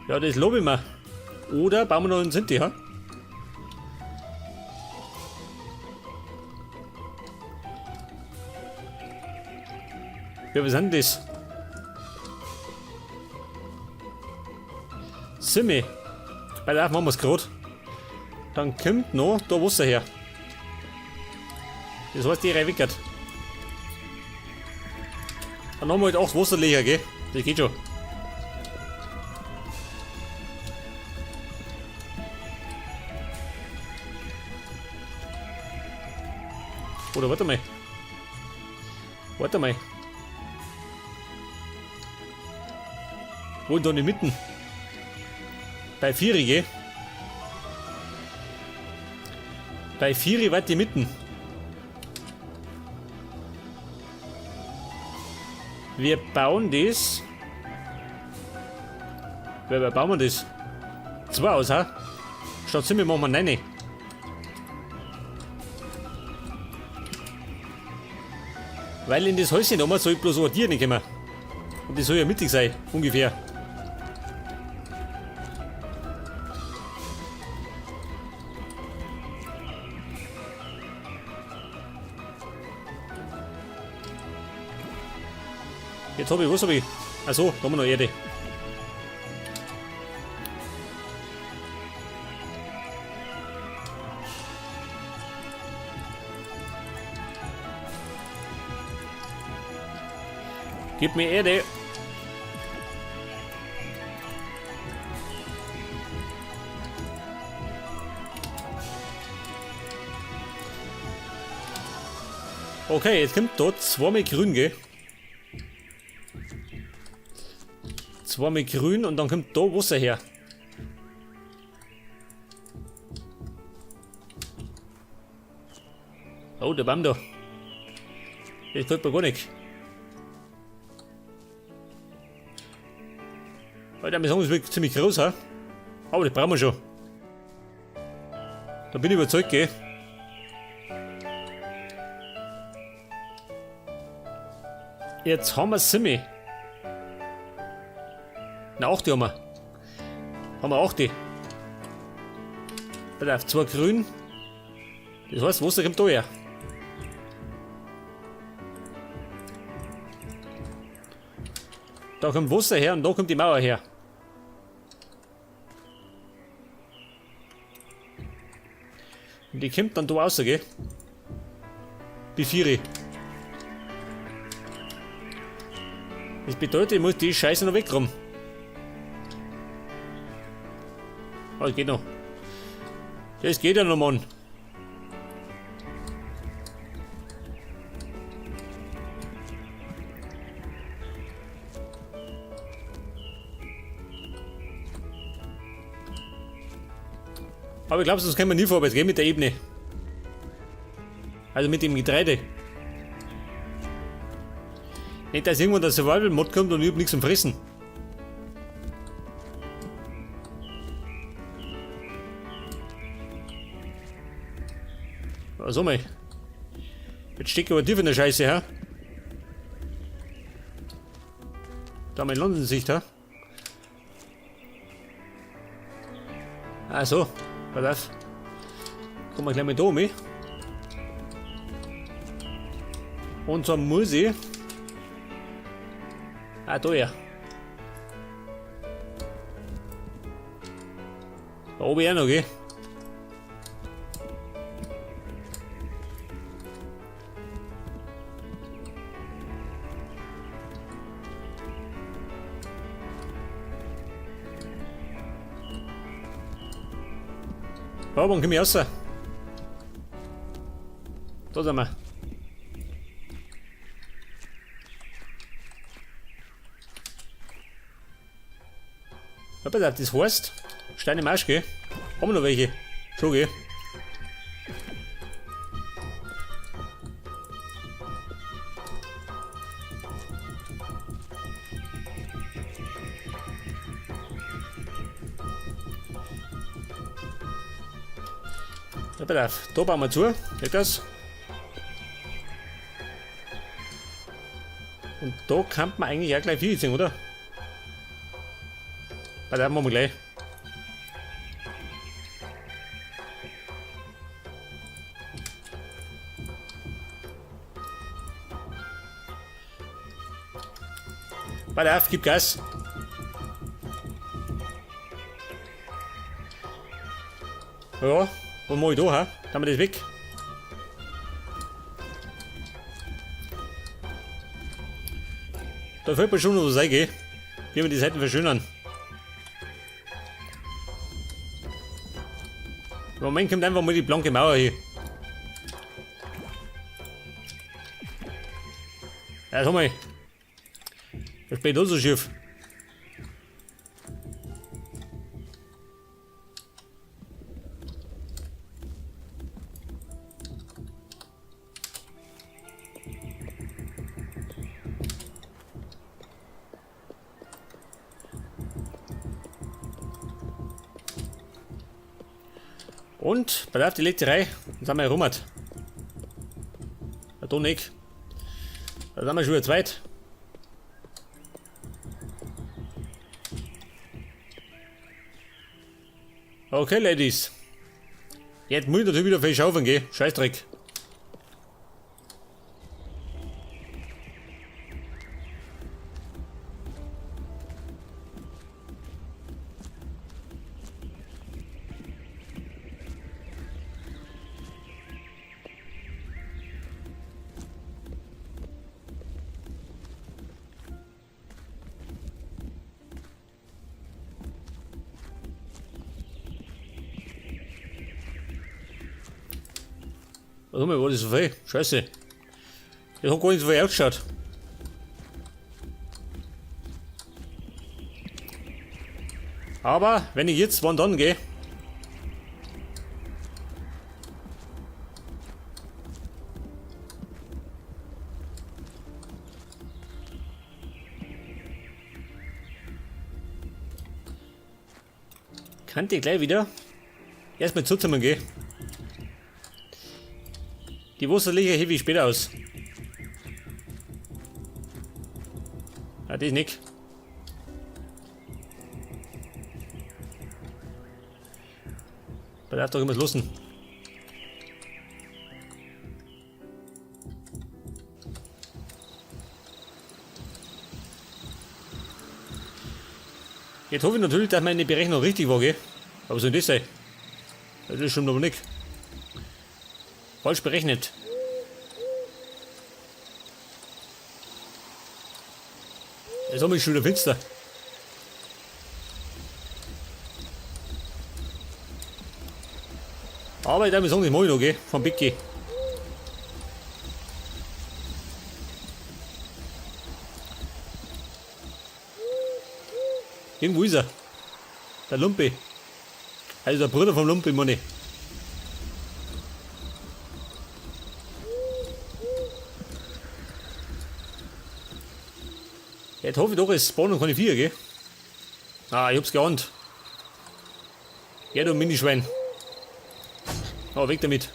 Ja, das lobe ich mir. Oder bauen wir noch einen Sinti, ha? Ja, was sind das? Simi. Bei der machen wir es gerade. Dann kommt noch da Wasser her. Das heißt, die Reihe wickert. Dann haben wir halt 8 Wasserlöcher, gell? Das geht schon. Oder warte mal. Warte mal. Wo denn da in die Mitten? Bei 4, gell? Bei 4 weit die Mitten. Wir bauen das. Wer bauen wir das? 2 aus, ha? Statt 7 machen wir 9. Weil in das Häuschen da soll ich bloß ein Tier nicht kommen. Und das soll ja mittig sein, ungefähr. Jetzt hab ich, was hab ich? Achso, da haben wir noch Erde. Gib mir Erde. Okay, jetzt kommt dort zweimal grün, gell? Zweimal grün und dann kommt da Wasser her. Oh, der Baum da. Das gefällt mir gar nicht. Alter, wir sagen, es wird ziemlich groß, ha? Aber das brauchen wir schon. Da bin ich überzeugt, gell? Jetzt haben wir Simi. Na, 8 haben wir. Haben wir 8. Pass auf, 2 grün. Das heißt, Wasser kommt da her. Da kommt Wasser her und da kommt die Mauer her. Und die kommt dann da raus, gell? Die 4. Das bedeutet, ich muss die Scheiße noch wegräumen. Oh, das geht noch. Das geht ja noch, Mann. Aber ich glaub, sonst können wir nie vorwärts gehen mit der Ebene. Also mit dem Getreide. Nicht, dass irgendwann der Survival-Mod kommt und ich hab nichts zum Fressen. Also mal. Jetzt steckt aber tief in der Scheiße, hä? Da mein Landensicht, hä? Also, pass auf. Kommen wir gleich mal da mit. Und zwar muss ich. Ah, da ja. Da oben auch noch, gell? Ja, wann komm ich raus? Da sind wir. Ja, pass auf, das heißt, Steine im Arsch, gell? Haben wir noch welche? Schon, gell? Ja, pass auf, da bauen wir zu, geht das? Und da kann man eigentlich auch gleich viel sehen, oder? Bei der machen wir gleich. Bei auf, gib Gas. Ja, was mach ich da, hä? Dann wir das weg. Da fällt mir schon noch was ein, gell? Wie wir die Seiten verschönern. Im Moment kommt einfach mal die blanke Mauer hier. Ja, sag mal. Das steht auch so schief. Und, pass auf, die letzte Reihe. Dann sind wir herum. Ja, da nicht. Da sind wir schon wieder zweit. Okay, Ladies. Jetzt muss ich natürlich wieder viel schaufeln gehen. Scheißdreck. Warte mal, war das so viel? Scheiße. Das hat gar nicht so viel ausgeschaut. Aber wenn ich jetzt, wann dann gehe? Kann ich gleich wieder erstmal zusammen gehen. Die Wasserlöcher hebe ich später aus. Ah, das nicht. Da darf doch immer losen. Jetzt hoffe ich natürlich, dass meine Berechnung richtig war, gell? Aber soll das sein? Das ist schon aber nicht. Falsch berechnet. Jetzt haben wir schon wieder finster. Aber ich darf mir sagen, das mach ich noch, gell? Vom Bett geh. Irgendwo ist er. Der Lumpi. Also der Bruder vom Lumpi, meine ich. Jetzt hoffe ich doch, es spawnen keine Viecher, gell? Ah, ich hab's geahnt. Ja, du Minischwein. Oh, weg damit.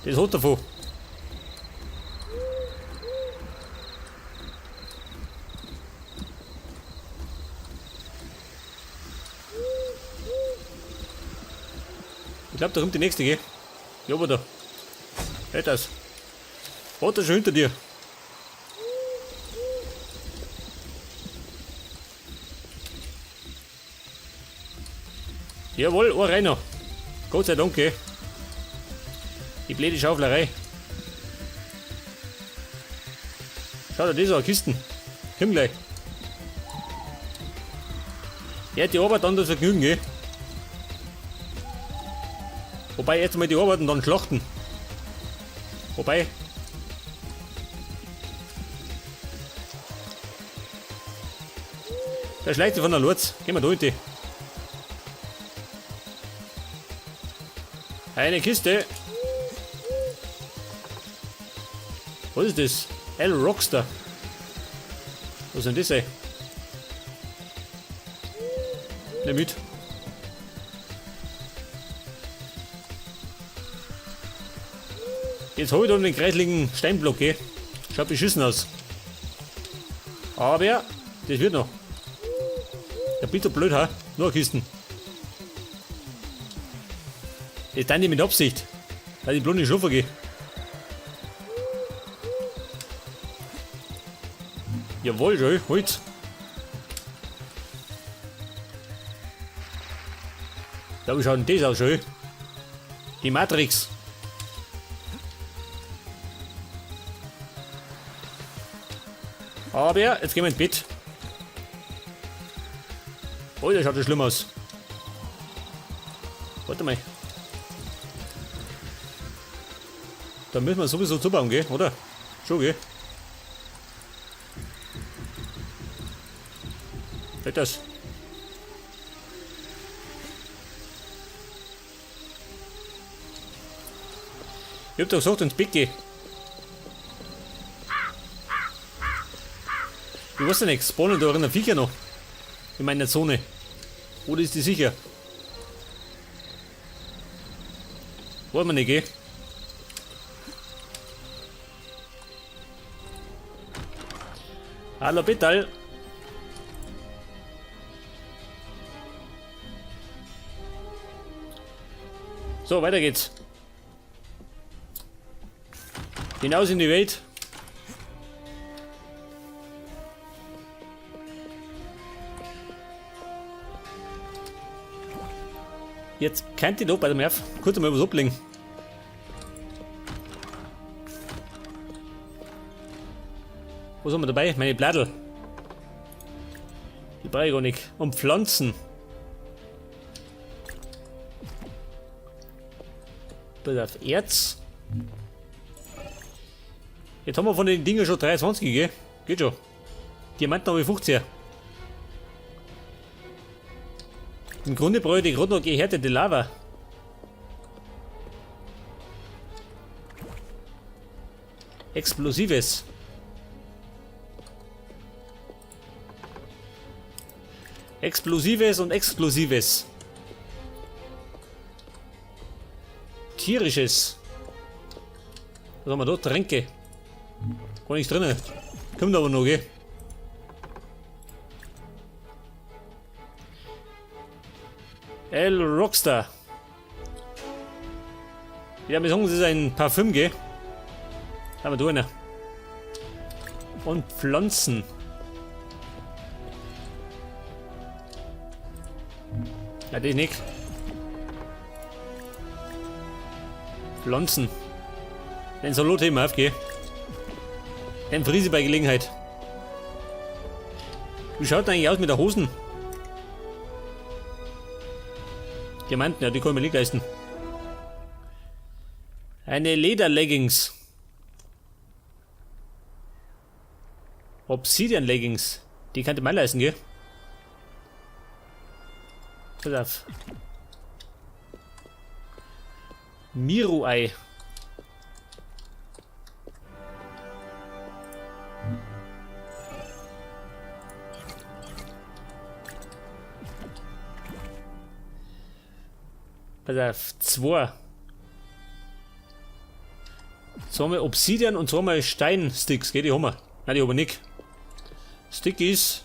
Das hat davon. Ich glaub, da kommt die nächste, gell? Ja, aber da. Halt das. Hat er schon hinter dir. Jawohl, ein rein noch. Gott sei Dank, gell? Die blöde Schauflerei. Schau dir das an, Kisten. Komm gleich. Ja, die Arbeit dann das Vergnügen, gell? Wobei, jetzt mal die Arbeit und dann schlachten. Wobei. Da schleicht sie von der Lurz. Gehen wir da hinten. Eine Kiste. Was ist das? El Rockstar. Was ist denn das, ey? Nimm mit. Jetzt hab ich da den kreisligen Steinblock, gell? Schaut beschissen aus. Aber das wird noch. Da bist du blöd, ha? Nur Kisten. Das dann nicht mit Absicht. Dass ich bloß nicht schlafen gehe. Jawohl, schön, Holz. Da, wie schaut denn das aus, schön? Die Matrix. Aber jetzt gehen wir ins Bett. Oh, das schaut schon schlimm aus. Warte mal. Da müssen wir sowieso zubauen, gell? Oder? Schon, gell? Geht das? Ich hab doch gesagt, ins Bett geh. Ich weiß ja nicht, spawnen da ein Viecher noch? In meiner Zone. Oder ist die sicher? Wollen wir nicht, gell? Hallo Petal. So, weiter geht's. Hinaus in die Welt. Jetzt kennt ihr doch bei dem Erf. Kurz einmal was ablegen. Was haben wir dabei? Meine Bladel. Die brauche ich gar nicht. Und Pflanzen. Pass auf, Erz. Jetzt haben wir von den Dingen schon 23, gell? Geht schon. Diamanten habe ich 15. Im Grunde brauche ich gerade noch gehärtete Lava. Explosives. Explosives und Explosives. Tierisches. Was haben wir da? Tränke. Gar nichts drin. Kommt aber noch, gell? El Rockstar. Ja, wir sagen, es ist ein Parfüm, gell? Da haben wir da einer. Und Pflanzen. Ja, das nicht. Pflanzen. Den Salat heben wir auf, gell? Den Friese bei Gelegenheit. Wie schaut denn eigentlich aus mit der Hosen? Diamanten, ja, die kann ich mir nicht leisten. Eine Lederleggings. Obsidian-Leggings. Die könnte man leisten, gell? Pass auf. Miru-Ei. Pass auf, 2. Zweimal Obsidian und zweimal Steinsticks, gell, die haben wir. Nein, die haben wir nicht. Stickies.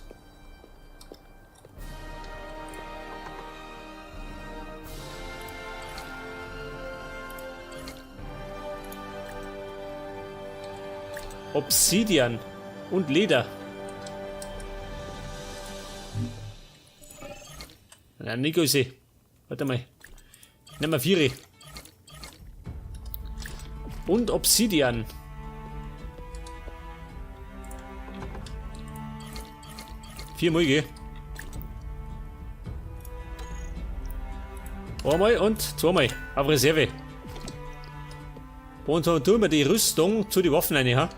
Obsidian und Leder. Nein, nicht größer. Warte mal. Nehmen wir 4. Und Obsidian. 4 mal, gell? Einmal und zweimal. Auf Reserve. Und dann tun wir die Rüstung zu den Waffen rein, ha?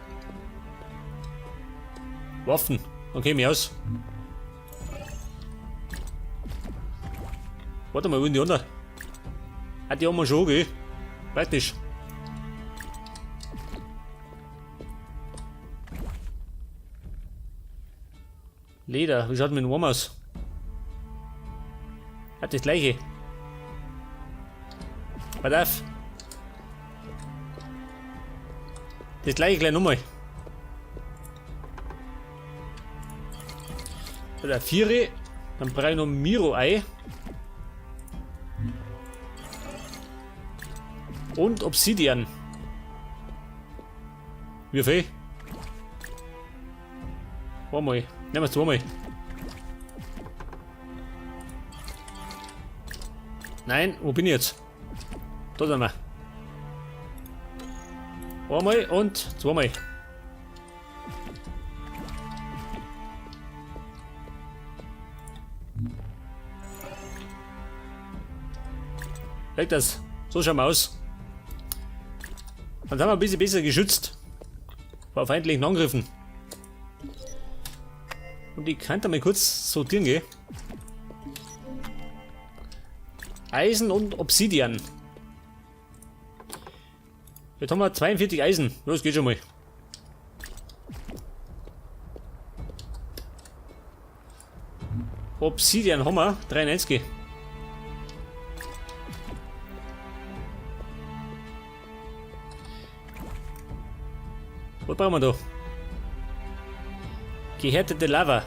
Waffen. Okay, mir aus. Warte mal, wo sind die anderen? Ah, die haben wir schon, gell? Praktisch. Leder, wie schaut mit dem Wurm aus? Hat das gleiche. Pass auf. Das gleiche gleich nochmal. Oder 4. Dann brauche ich noch Miro-Ei. Und Obsidian. Wie viel? Einmal. Nehmen wir zweimal. Nein, wo bin ich jetzt? Da sind wir. Einmal und zweimal. Leg das. So schauen wir aus. Dann sind wir ein bisschen besser geschützt vor feindlichen Angriffen. Und ich könnte mal kurz sortieren gehen. Eisen und Obsidian. Jetzt haben wir 42 Eisen. Das geht schon mal. Obsidian haben wir. 93. Was brauchen wir da? Gehärtete Lava.